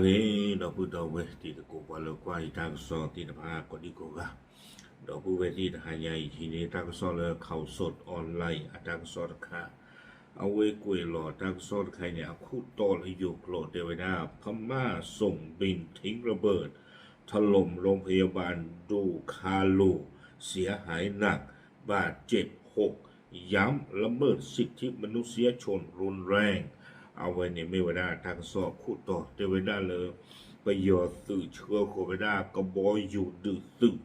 ဂ့ၤ ဒီပုၢ်ဒီဝဲၢ်တံၤသကိး ပှၤလၢကွၢ်ယတၢ်ကစီၣ်သ့ၣ်တဖၣ်ကိးဒံကိးဂၤ, ဒီပုၢ်ဝဲၢ်သ့ၣ်တဟါညါအံၤ ဟံးန့ၢ်တၢ်ကစီၣ်လၢ Khaosod Online အတၢ်ကစီၣ်တခါ, အဝဲကွဲးလီၤတၢ်ကစီၣ်တခါအံၤန့ၣ် အခိၣ်တီလၢယိၤကျိာ်တဲဝဲဒၣ် พม่าส่งบินทิ้งระเบิด ถล่มโรงพยาบาลโดคาโล เสียหายหนัก บาดเจ็บหก ย้ำละเมิดสิทธิมนุษยชนรุนแรง အဝဲန့ၣ်မ့ၢ်ဝဲဒၣ်တၢ်ကစီၣ်အခိၣ်တီ တဲဝဲဒၣ်လၢ ပယီၤသုးဆှၢဃီၤဝဲဒၣ်ကဘီယူၤဒုးသုး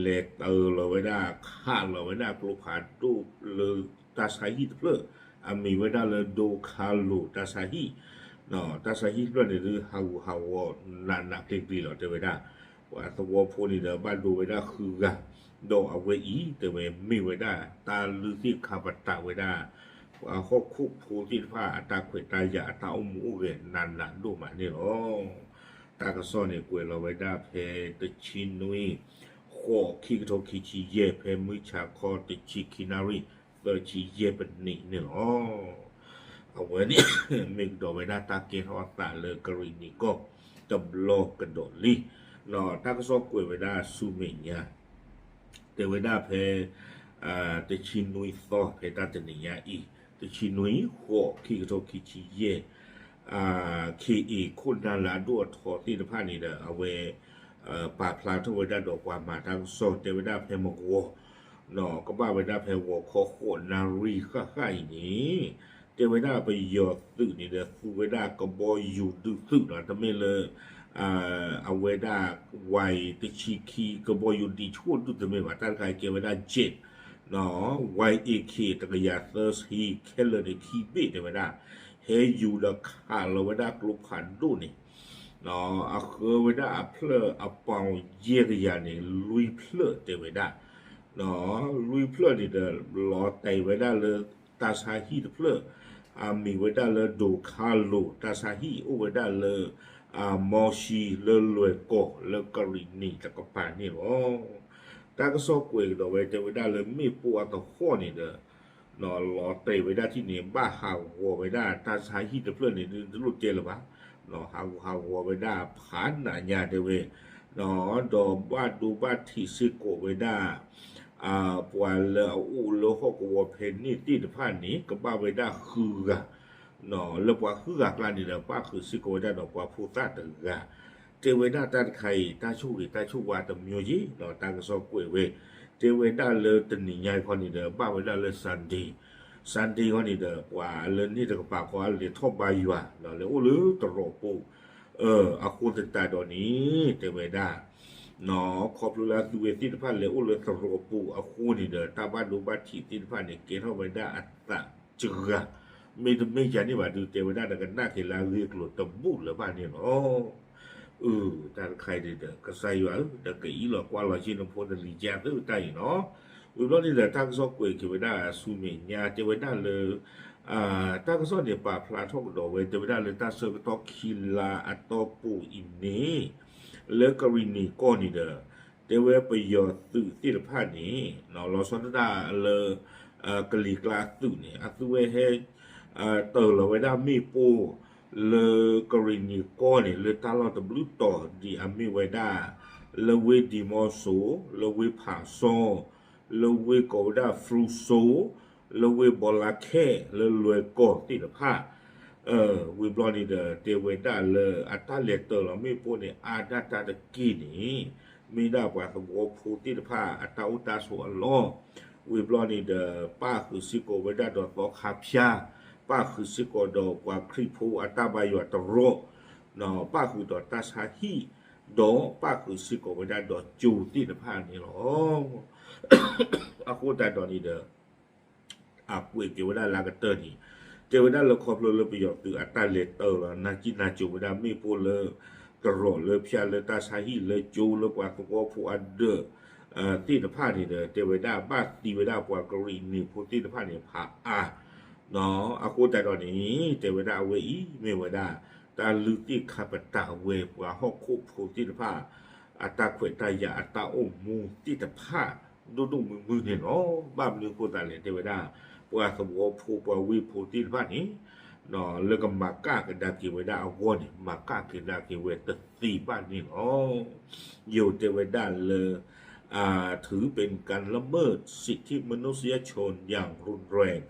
လဲၤတၢၤလီၤဝဲဒၣ် ခးလီၤဝဲဒၣ်ကျိဖးဒိၣ်လၢ တၢ်ဆါဟံၣ်တဖျၢၣ် အမံၤဝဲဒၣ်လၢ ဒိခါလိၤ တၢ်ဆါဟံၣ်, တၢ်ဆါဟံၣ်တဖျၢၣ်န့ၣ်ဒုး ဟးဂူာ်ဟးဂီၤနးနးကျံၤကျံၤလီၤ တဲဝဲဒၣ်, ပှၤသဝီဖိန့ၣ်ဒီး ဘၣ်ဒိဝဲဒၣ်ဃုဂၤ, ဒီးအဝဲအံၤ တဲဝဲမ့ၢ်ဝဲဒၣ် တၢ်လုၢ်သ့ၣ်ခါပတာ်ဝဲဒၣ် ပှၤဟီၣ်ခိၣ်ဖိသ့ၣ်တဖၣ် အတၢ်ခွဲးတၢ်ယာ်အတၢ်အိၣ်မူအိၣ်ဂဲၤနးနးဒိၣ်မးန့ၣ်လီၤ. တၢ်ကစီၣ်န့ၣ် ကွဲးလီၤဝဲဒၣ်ဖဲတဆံနွံ ဃိး ခံကထိခံဆံယဲၢ် ဖဲမုၢ်ဆါခီတဆံခံနၣ်ရံၣ် သၢဆံယဲၢ်ပနံးန့ၣ်လီၤ. အဝဲန့ၣ် မ့ၢ်ကဒီးဝဲဒၣ်တၢ်ကဲထီၣ်အသးလၢကရံၣ်နံၤကီၢ် တဘျီကဒီးလံ. ဒီးတၢ်ကစီၣ်ကွဲးဝဲဒၣ်ဆူမဲာ်ညါ တဲဝဲဒၣ်ဖဲ တဆံနွံသီ ဖဲတၢ်တနံၤညါအံၤ တဆံနွံ ဃိး ခံကထိခံဆံယဲၢ် ခ့အ့ၣ် ခိၣ်နၢ်လၢအဒိၣ်အထီသ့ၣ်တဖၣ်န့ၣ်ဒီး အဝဲ ပာ်ဖျါထီၣ်ဝဲဒၣ်ဒီးပှၤမၤတၢ်ကစီၣ် တဲဝဲဒၣ်ဖဲမဂီၤ ဒီးကဘၣ်ဝဲဒၣ်ဖဲဂီၤခီဃိးနၣ်ရံၣ်ဃၣ်ဃၣ်အံၤန့ၣ် တဲဝဲဒၣ်ပယီၤသုးန့ၣ်ဒီး သူဝဲဒၣ်ကဘီယူၤဒုးသုးဒီး တမ့ၢ်လၢ အဝဲဒၣ် ဝဲတဆံခံ ကဘီယူၤဒံးဆှိၣ်ဒုးတမ့ၢ်ဘၣ် တၢ်တခါအံၤကဲဝဲဒၣ် jet ဝဲအ့ၣ်ခ့ၣ် တကယၤသၢဆံ ခဲလၢာ်န့ၣ်ခံဘ့ၣ်တဲဝဲဒၣ် ဟဲယူၤဒီးခးလီၤဝဲဒၣ်ကျိဖးဒိၣ်န့ၣ် အဃၢဝဲဒၣ်အဖျၢၣ်အပီၤယဲၢ်ကယၤန့ၣ် လွံၢ်ဖျၢၣ်တဲဝဲဒၣ် လွံၢ်ဖျၢၣ်န့ၣ်ဒီး လီၤတဲာ်ဝဲဒၣ်လၢ တၢ်ဆါဟံၣ်တဖျၢၣ် အမံၤဝဲဒၣ်လၢ ဒိခါလိၤ တၢ်ဆါဟံၣ်အိၣ်ဝဲဒၣ်လၢ မီၤၡံ လၢလွဲၢ်ကီၢ် လၢကရံၣ်နံၤတကပၤန့ၣ်လီၤ. တၢ်ကစီၣ်ကွဲးကဒီးဝဲတဲဝဲဒၣ်လၢမ့ၣ်ပိၢ်အသဟီၣ်န့ၣ်ဒီး လီၤတဲာ်ဝဲဒၣ်ထံၣ်န့ၣ် ဘၣ်ဟးဂီၤဝဲဒၣ်တၢ်ဆါဟံၣ်တဖျၢၣ်န့ၣ် တလိၣ်တဲလၢၤဘၣ် ဟးဂူာ်ဟးဂီၤဝဲဒၣ်ဖးနးညါတဲဝဲ ဒီးဘၣ်ဒိဘၣ်ထံးစ့ၢ်ကီးဝဲဒၣ် ပှၤလၢအအိၣ်လၢဟီၣ်ကဝီၤဖဲန့ၣ်သ့ၣ်တဖၣ်န့ၣ် ကဘၣ်ဝဲဒၣ်ဃုဂၤ လၢပှၤဃုဂၤအကျါန့ၣ်ဒီး ပၣ်ဃုာ်စ့ၢ်ကီးဝဲဒၣ်ဒီးပှၤဖိသၣ်တဂၤ တဲဝဲဒၣ်တၢ်တခါအံၤ တၢ်ဆိၣ်ဂ့ၤတၢ်ဆိၣ်ဝါတမံၤယ့ၣ် တၢ်ကစီၣ်ကွဲးဝဲ တဲဝဲဒၣ်လၢတနံၤညါအံၤခီန့ၣ်ဒီး ဘၣ်ဝဲဒၣ်လၢ Sunday Sunday ခီန့ၣ်ဒီး ပှၤလၢန့ၣ်တကပၤဃီလဲၤထီၣ်ဘါယွၤ လဲၤအိၣ်လၢတရီးပူၤ အဃိသတးဒီးန့ၣ် တဲဝဲဒၣ် ခီဖျိလၢအသုဝဲသ့ၣ်တဖၣ်လဲၤအိၣ်လၢတရီးပူၤအဃိန့ၣ်ဒီး တၢ်ဘၣ်ဒိဘၣ်ထံးသ့ၣ်တဖၣ်န့ၣ် ကဲထီၣ်ဝဲဒၣ်အသးတဂၤ မ့တမ့ၢ်ယၤန့ၣ်ဘၣ်ဒုး တဲဝဲဒၣ်ဒီးကနၣ်က့ၤလၢအဂ့ၢ်အကျိၤတဘူၣ်လၢၤဘၣ်န့ၣ်လီၤ. အၢ တၢ်တခါအံၤဒီး ကစၢ်ယွၤဧၢ ဒီးကအံးလီၤကွၢ်လီၤဆ့ၣ်နီၤဖိနလံၤကၠၢ်သုတၢ်အံၤနီၤ ဝံၤဘျီန့ၣ်ဒီး တၢ်ကစီၣ်ကွဲးက့ၤဝဲဒၣ်ဆူမဲာ်ညါ တဲဝဲဒၣ်လၢ တၢ်ကစီၣ်န့ၣ် ပာ်ဖျါထီၣ်ကဒီးဝဲ တဲဝဲဒၣ်လၢတၢ်ဆၢကတီၢ်ခံလါအတီၢ်ပူၤအံၤန့ၣ် လၢကရံၣ်နံၤကီၢ်န့ၣ်ဒီး တဲဝဲပယီၤသုးသ့ၣ်တဖၣ်န့ၣ် လီၤဆီဒၣ်တၢ်လၢ ကလံၤကျါသုးန့ၣ် အသုဝဲဟဲ တၢၤလီၤဝဲဒၣ်မ့ၣ်ပိၢ် လၢကရံၣ်နံၤကီၢ်န့ၣ် လၢတၢ်လီၢ်တဘျုးတီၤဒ်အမ့ၢ်ဝဲဒၣ် လၢဝ့ၢ်ဒံၤမီစိ လၢဝ့ၢ်ဖးစီ လၢဝ့ၢ်ကိးဝဲဒၣ် ဖရူစိ လၢဝ့ၢ်ဘီလါခဲ လၢလွဲၢ်ကီၢ်သ့ၣ်တဖၣ် ဝံၤဘျီန့ၣ်ဒီး တဲဝဲဒၣ်လၢအတၢ်လဲၤတၢၤလီၤမ့ၣ်ပိၢ်န့ၣ် အါဒၣ်တၢ်တက့ၢ်န့ၣ် မ့ၢ်ဒၣ်ပှၤသဝီဖိသ့ၣ်တဖၣ်အတၢ်အိၣ်တၢ်ဆိးအလီၢ် ဝံၤဘျီန့ၣ်ဒီး ပၣ်ဃုာ်စ့ၢ်ကီးဝဲဒၣ်ဒီးသီခါဖၠါ ပၣ်ဃုာ်စ့ၢ်ကီးဒီးပှၤခရံာ်ဖိအတၢ်ဘါယွၤတရီး ပၣ်ဃုာ်ဒီးတၢ်ဆါဟံၣ် ဒီးပၣ်ဃုာ်စ့ၢ်ကီးဝဲဒၣ်ဒီးကၠိသ့ၣ်တဖၣ်န့ၣ်လီၤ. အဃိသတးဒီးန့ၣ်ဒီး အကွဲးက့ၤဝဲဒၣ်လၢကတၢၢ်န့ၣ် တဲဝဲဒၣ်လၢခီဖျိလၢပယီၤသုးအတၢ်လဲၤတၢၤလီၤ နၢ်ကံၣ်နၢ်ကၠိဝဲဒၣ်မ့ၣ်ပိၢ်လၢ တရီးလၢဖၠါလၢတၢ်ဆါဟံၣ်လၢကၠိလၢပှၤသဝီဖိအဒၢး သ့ၣ်တဖၣ်န့ၣ်ဒီး တဲဝဲဒၣ်ဘၣ်သံဝဲဒၣ်ပှၤကရံၣ်နံၤဖိသ့ၣ်တဖၣ်န့ၣ်ဖးအါ အဃိသတးဒီးန့ၣ် တဲဝဲဒၣ်အဝဲအံၤမ့ၢ်ဝဲဒၣ် တၢ်လုၢ်သ့ၣ်ခါပတာ်ဝဲပှၤဟီၣ်ခိၣ်ဖိသ့ၣ်တဖၣ် အတၢ်ခွဲးတၢ်ယာ်အတၢ်အိၣ်မူသ့ၣ်တဖၣ် ဒိၣ်ဒိၣ်မုၢ်မုၢ်န့ၣ်လီၤ. ဘၣ်မနုၤအဃိသတးလဲၣ် တဲဝဲဒၣ် ပှၤသဝီဖိပှၤဝ့ၢ်ဖိသ့ၣ်တဖၣ်န့ၣ် လၢကမၤကၣ်ကဒါက့ၤဝဲဒၣ်အဂီၢ်န့ၣ် မၤကၣ်ကဒါက့ၤဝဲတသ့ဘၣ်န့ၣ်လီၤ. ယိၤတဲဝဲဒၣ်လၢ ถือเป็นการละเมิดสิทธิมนุษยชนอย่างรุนแรง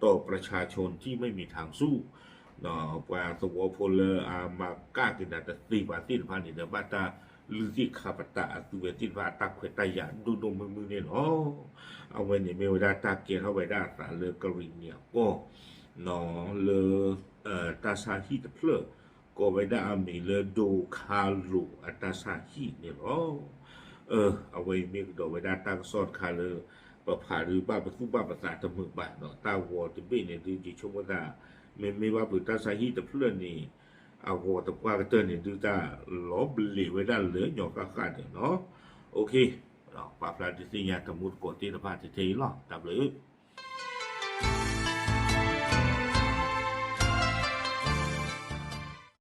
ต่อประชาชนที่ไม่มีทางสู้ ပှၤသဝီဖိလၢအမၤကၣ်ကဒါတသ့ဘၣ်သ့ၣ်တဖၣ်န့ၣ်ဒီး ဘၣ်တၢ်လုၢ်သ့ၣ်ခါပတာ်အသုဝဲသ့ၣ်တဖၣ်အတၢ်ခွဲးတၢ်ယာ်ဒိၣ်ဒိၣ်မုၢ်မုၢ်န့ၣ်လီၤ. အဝဲန့ၣ်မ့ၢ်ဝဲဒၣ်တၢ်ကဲထီၣ်ဝဲဒၣ်အသးလၢကရံၣ်နံၣ်အကီၢ် လၢ တၢ်ဆါဟံၣ်တဖျၢၣ် ကိးဝဲဒၣ်အမံၤလၢ ဒိခါလိာ်အတၢ်ဆါဟံၣ်န့ၣ်လီၤ. အဝဲအံၤမ့ၢ်ကဒီးဝဲဒၣ်တၢ်ကစီၣ်တခါလၢ ပဖးဒုးဘၣ်ပသူၣ်ဘၣ်ပသးတမုာ်ဘၣ်ဒီး တၢ်ဂီၤတဘ့ၣ်န့ၣ်ဒုး ယဆိကမိၣ်သး မ့မ့ၢ်ဘၣ်ဖုးတၢ်ဆါဟံၣ်တဖျၢၣ်န့ၣ် အဂီၤတပှၢ်ကတၢၢ်န့ၣ်ဒုး တၢ်လီၤဘျဲးဝဲဒၣ်လၢညီဃၣ်ဃၣ်ဒီးနီၤ. ပာ်ဖျါဒုးသ့ၣ်ညါတမူတကိးသ့ၣ်တဖၣ်ထဲအံၤလီၤ. တၢ်ဘျုး